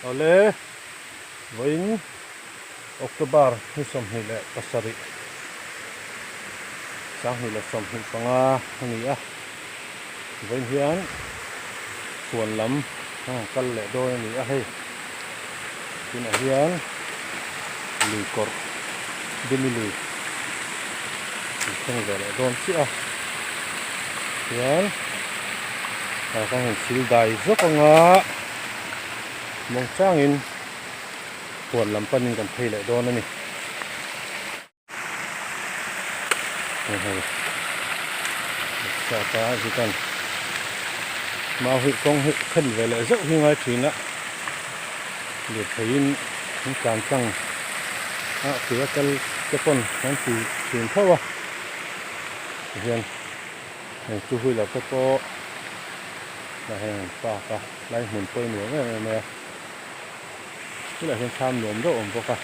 Awle, vawiin October ni 27, 2025 a ni a, vawiin hian huan lam a rawn kal leh dawn a ni a hei. Tunah hian lui kawrh Dimi lui an thleng ve leh dawn chiah a, hian ah khan han sil dai zawk anga mawng changin huan lam panin kan phei leh dawn a ni. Hei sata hitan mau hi kawng hi khen ve leh zeuh hi ngai thin a lirtheiin an tlan tlang a ke a kal te pawn an ti thin tho a tihian heng two wheeler te pawh lah heng an park a lai hmun pawh hi nuam em em mai a. Tunah hian thlam nuam deuh a awm bawk a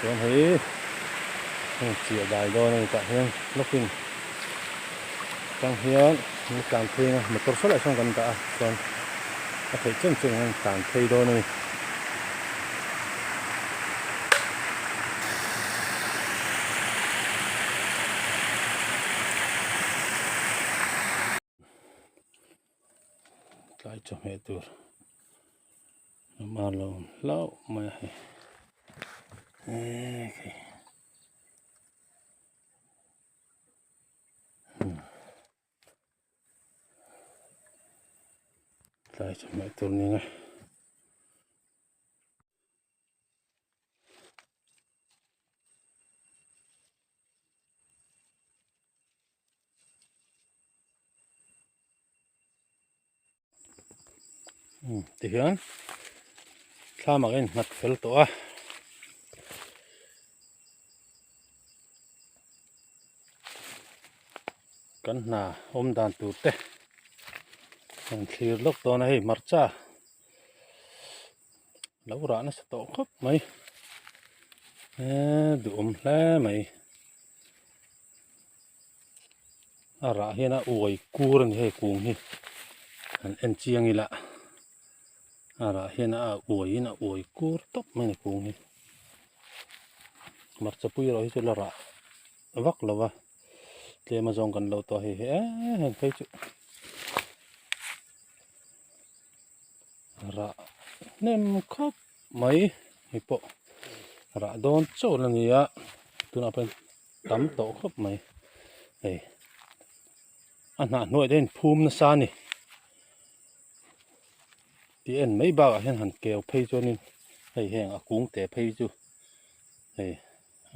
chuan hei heng chiah dai dawn a ni tah hian lawkin atang hian an tlan phei ang a motor saw lai sawn kan dah a chuan a theih chen chen an tlan phei dawn a ni. Tlai chawhmeh tur a lo awm hlauh mai a hei eee khi tlai chawhmeh tur ni ang e. Tihian thlam ah ka innghat fel tawh a kan hna awm dan tur te kan thlir lawk dawn a hei hmarcha lo rah nasa tawh khawp mai eee duhawm hle mai. A rah hian a uai kur a ni hei kung hi han en chiang ila a rah hian a uai in a uai kur tawp mai a ni kung hi hmarcha pui erawh hi chu la rah vak lo va tlem a zawng kan lo tawh hei hi eee heng phei chu rah hnem khawp mai hei pawh rah dawn chauh la ni a tunah pawh hian tam tawh khawp mai hei a hnah hnuai te hian phum nasa a ni tih en mai bakah hian han keu phei chuanin hei heng a kung te phei chu hei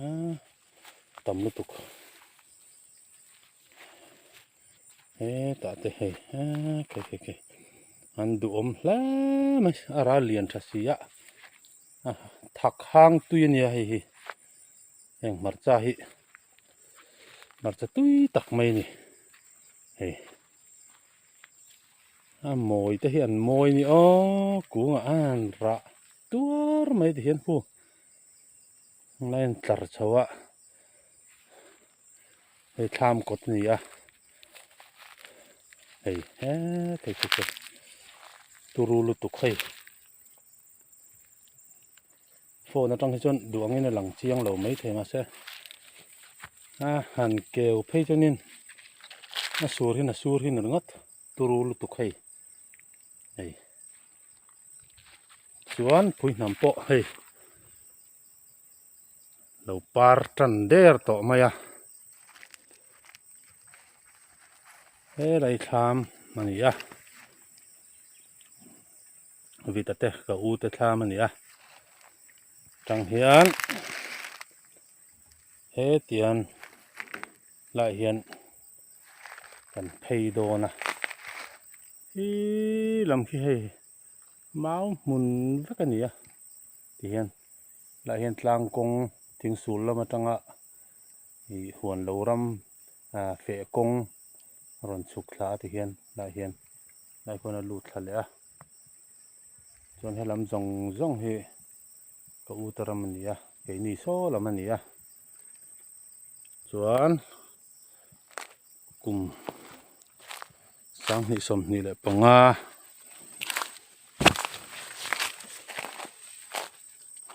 aaa tam lutuk hetah te hei aaa khi khi khi an duhawm hle mai a ral lian tha si a thak hang tui a nia hei hi. Heng hmarcha hi hmarcha tui tak mai a ni hei a mawi te hi an mawi a ni aw kungah a han rah tuar mai ti hian hu a in tlar chho a hei thlam kawt a ni a hei hetlai khi chu turu lutuk hei. Phone atang hi chuan duh angin a lang chiang lo mai thei mahse a han keu phei chuanin a sur hin a sur hin ringawt turu lutuk hei hei chuan pui hnam pawh hei lo par tan der tawh mai a helai thlam a ni a. Vita te ka u te thlam a ni a tang hian hetiang lai hian kan phei dawn a ih lam khi hei mau hmun vek a ni a ti hian lai hian tlang kawng thing sul lam atanga ih huan lo ram ah feh kawng rawn chhuk thla a ti hian lai hian. Lai khuan a lut thla leh a chuan helam zawng zawng hi ka u te ram a ni a keini saw lam a ni a chuan kum 25.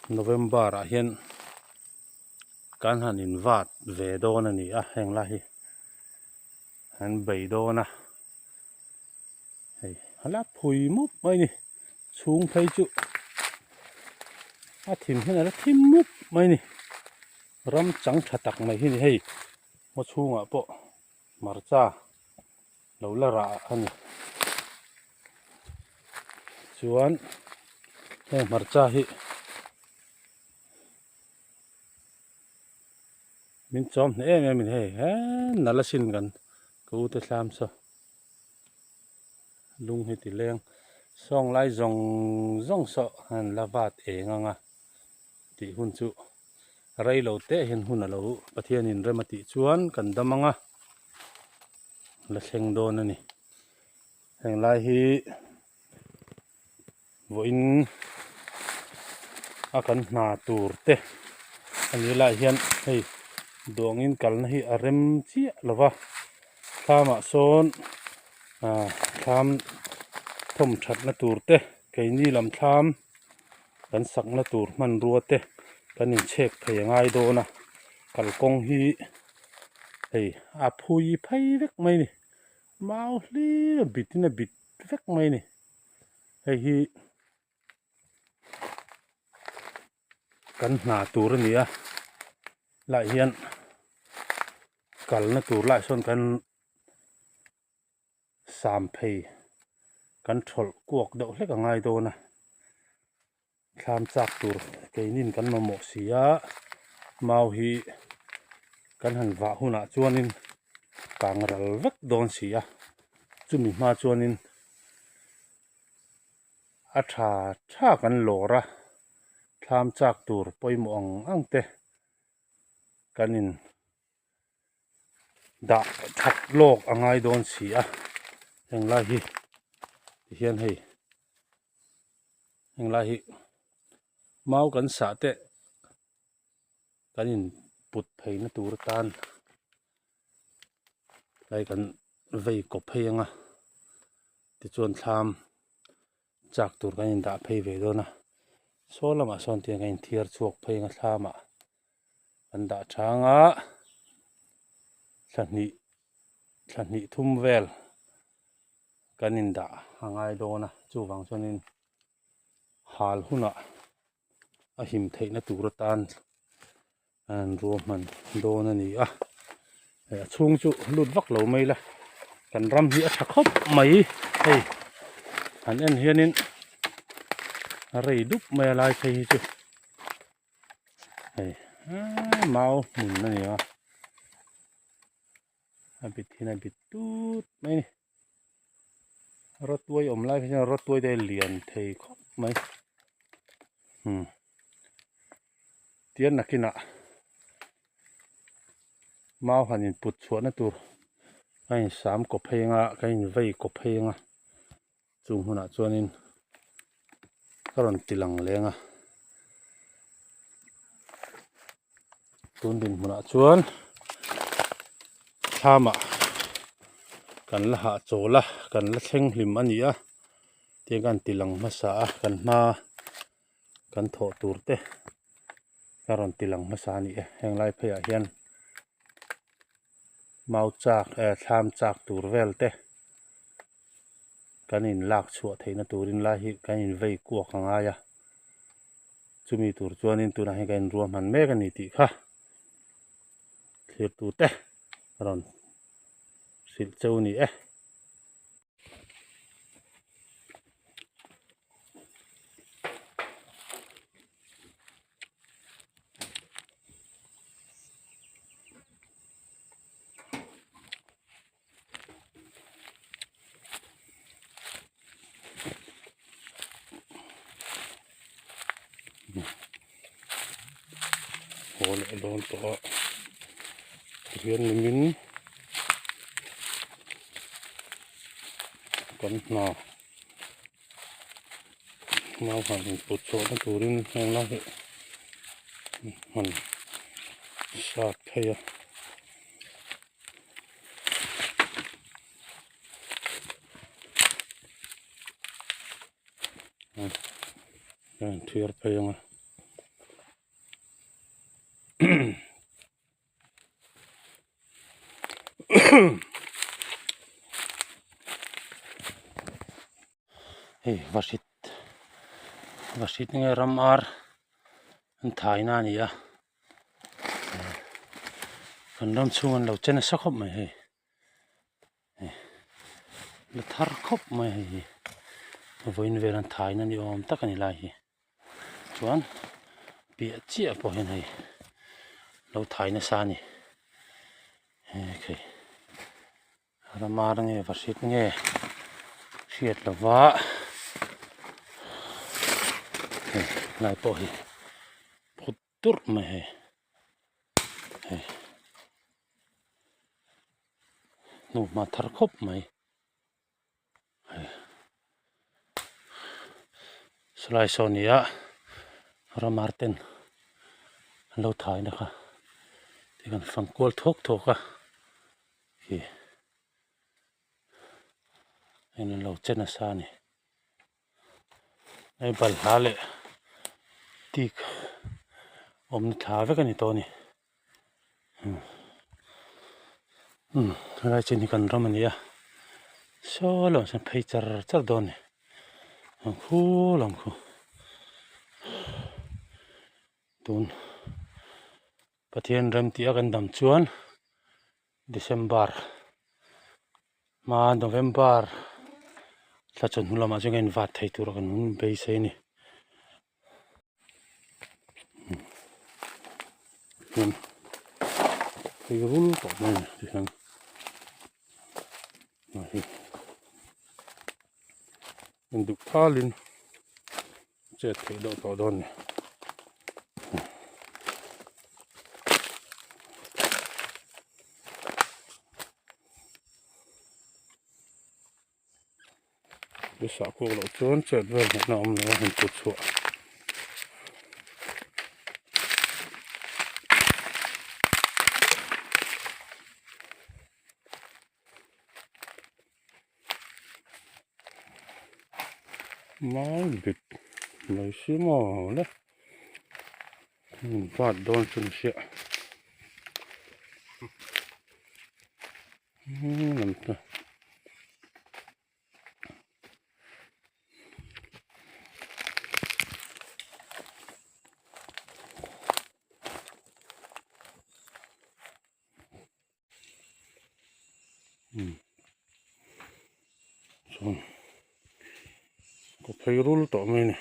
November ah hian kan han in vat ve dawn a ni a heng lai hi an bei dawn a hei a la phui mup mai a ni chhung phei chu a thim hian a la thim mup mai a ni ram chang tha tak mai hi a ni hei ngaw chhungah pawh hmarcha lo la rah a ni chuan heng hmarcha hi min chawm hneh em em a ni hei he nalh asin kan ka u te thlam saw lung hi ti leng sawng lai zawng zawng saw an la vat eng ang a tih hun chu rei lo teh hian hun a lo Pathianin rem a tih chuan kan dam ang a la thleng dawn a ni heng lai hi vawiin a kan hna tur te a ni lai hian hei duangin kalna hi a rem chiah lo va thlamah sawn ah thlam thawm thatna tur te keini lam thlam kan sakna tur hmanrua te kan inchhek thei a ngai dawn a kalkawng hi hei a phui phei vek mai a ni mau hlir a bit in a bit vek mai a ni hei hi kan hna tur a ni a lai hian kalna tur lai sawn kan sam phei kan thawlh kuak deuh hlek a ngai dawn a thlam chak tur keinin kan mamawh si a mau hi kan han vah hunah chuanin kang ral vek dawn si a chumi hma chuanin a tha tha kan lawr a thlam chak tur pawimawh ang ang te kan in dah that lawk a ngai dawn si a heng lai hi tihian hei heng lai hi mau kan sah te kan in put phei na tur atan lai kan vei kawp phei ang a tichuan thlam chak tur kan in dah phei ve dawn a saw lamah sawn tiang kan in thiar chhuak phei ang a thlamah. An dah chang a thla hnih thla hnih thum vel kan in dah a ngai dawn a chuvang chuanin hal hunah a him theihna tur atan an ruahman dawn a ni a hei a chhung chu lut vak lo mai la kan ram hi a tha khawp mai hei han en hianin a rei dup mai a lai phei hi chu. Hei mau hmun a ni a a bit hian a bit tut mai a ni rawtuai awm lai phei chuan rawtuai te a lian thei khawp mai umm tian nakinah mau han input chhuahna tur a insam kaw phei anga ka invei kaw phei anga. Chung hmunah chuanin ka rawn ti lang leng a tun dinhmunah chuan thlamah kan la hahchawl a kan la thleng hlim a ni a tiang kan ti lang hmasa a kan hma kan thawh tur te ka rawn ti lang hmasa a ni e heng lai pheiah hian mau chak eh thlam chak tur vel te kan in lak chhuah theihna turin lai hi kan in vei kuak a ngai a chumi tur chuanin tunah hian kan in ruahman mek a ni tih kha thlir tute a rawn hrilh cheu a ni e. Haw leh dawn tawh a tihian nimin kan hna mau han input chhuahna turin heng lai hi han sat phei a. Thiar phei ang a. Hei vahrit vahrit nge ram ar an thaina a ni a kan ram chhung an lo che nasa khawp mai hei la thar khawp mai hei hi vawiin vel an thaina ni awm tak a ni lai hi. Chuan piah chiah pawh hian hei lo thai nasa a ni hei ramar nge vahrit nge hriat lova hei lai pawh hi phut turh mai hei hei hnuhma thar khawp mai. Sawlai saw nia ramar ten an lo thai na kha ti kan fang kual thawk thawk a khi heng an lo che nasa a ni hei balhla leh tik awmna thla vek a ni tawh a ni. Helai chin hi kan ram a ni a saw lamah sawn phei char char dawn a ni ang khu lam khu tun Pathian rem tih a kan dam chuan December hma November thla chawhnu lamah chuan kan invat thei tur a kan beisei a ni. Hian hei rul tawh mai a ni tihian hei hi induh thalin chet theih deuh tawh dawn a ni. I sah kuak loh chuan chet vel hmuhna a awm lo a han kut chhuah. Mai bit mai si maw le vat dawn chu ni siah. Chuan ka phei rul tawh mai a ni.